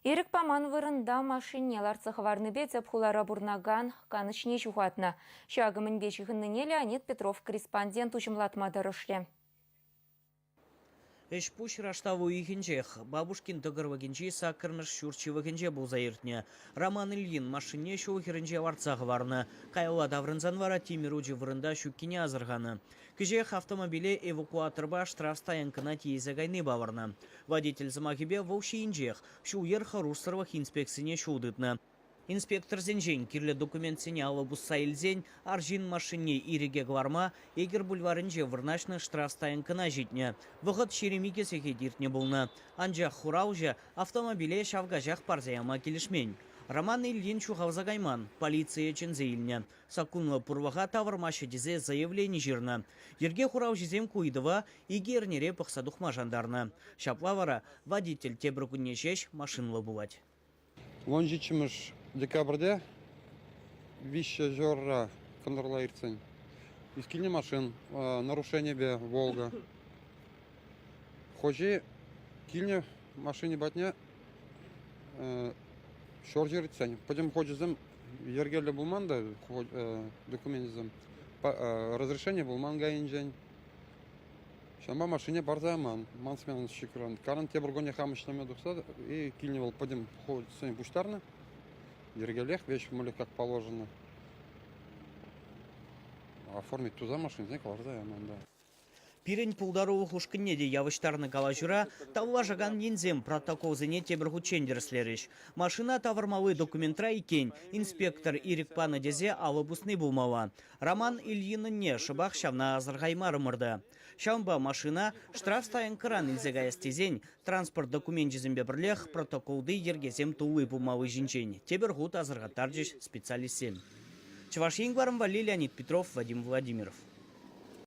Ирӗк паман вырӑнта машинне лартса хӑварнипе тӗп хулара пурӑнакан канӑҫне ҫухатнӑ. Ҫакӑ мӗнпе ҫыхӑннине Леонид Петров корреспондент уҫӑмлатма тӑрӑшрӗ. Ӗҫ-пуҫ раштав уйӑхӗнчех Бабушкин тӑкӑрлӑкӗнчи саккӑрмӗш ҫурт ҫывӑхӗнче пулса иртнӗ. Роман Ильин машинне ҫул хӗрринче лартса хӑварнӑ. Каялла таврӑнсан вара тимӗр учӗ вырӑнта ҫуккине асӑрханӑ. Кӗҫех автомобиле эвакуаторпа штрафстоянкӑна тиесе кайни палӑрнӑ. Водитель сӑмахӗпе вӑл ҫийӗнчех ҫул-йӗр хӑрушсӑрлӑх инспекцине ҫул тытнӑ. Инспекторсенчен кирлӗ документсене алӑ пусса илсен арҫын машинне ирӗке кӑларма Эгер бульварӗнче вырнаҫнӑ штрафстоянкӑна ҫитнӗ. Вӑхӑт 22 сехет иртнӗ пулнӑ. Анчах хуралҫӑ автомобиле ҫав каҫах парса яма килӗшмен. Роман Ильин ҫухалса кайман, полицие чӗнсе илнӗ. Саккунлӑ пурлӑха тавӑрмаҫҫӗ тесе заявлени ҫырнӑ. Йӗрке хуралҫисем ку ыйтӑва икӗ эрнере пӑхса тухма шантарнӑ. Ҫапла вара водитель тепӗр кунне ҫеҫ машинлӑ пулать. 17 декабрьте виҫҫӗ ҫурра кӑнтӑрла иртсен килнӗ машин нарушенипе Волга. Хуҫи килнӗ машини патне ҫурҫӗр иртсен пӗтӗм хучӗсем йӗркеллӗ пулман та докуменчӗсем разрешени пулман кайӗнчен. Ҫавӑнпа машине парса яман. Ман сменщикран. Каран тепӗр кунне хам ӗҫлеме тухса и килнӗ вӑл пӗтӗм хутсене пуҫтарнӑ. Йӗркеллех, веҫ мӗнле как положено. Оформить туса машинсене кӑларса янӑ унта. Пирӗн пултарулӑх ушкӑнне те явӑҫтарнӑ калаҫура тавлашакан енсем протоколсене тепӗр хутчен тӗрӗслерӗҫ. Машина тавӑрмалли документра иккен инспектор ирӗк панӑ тесе алӑ пусни пулмалла. Роман Ильинӑнне шӑпах ҫавна асӑрхаймарӑмӑр та. Ҫавӑнпа машина штрафстоянкӑран илсе каяс тесен транспорт докуменчӗсемпе пӗрлех протоколти йӗркесем тулли пулмалли ҫинчен тепӗр хут асӑрхаттарчӗҫ специалистсем. Чӑваш Ен кӑларӑм валли Леонид Петров, Вадим Владимиров.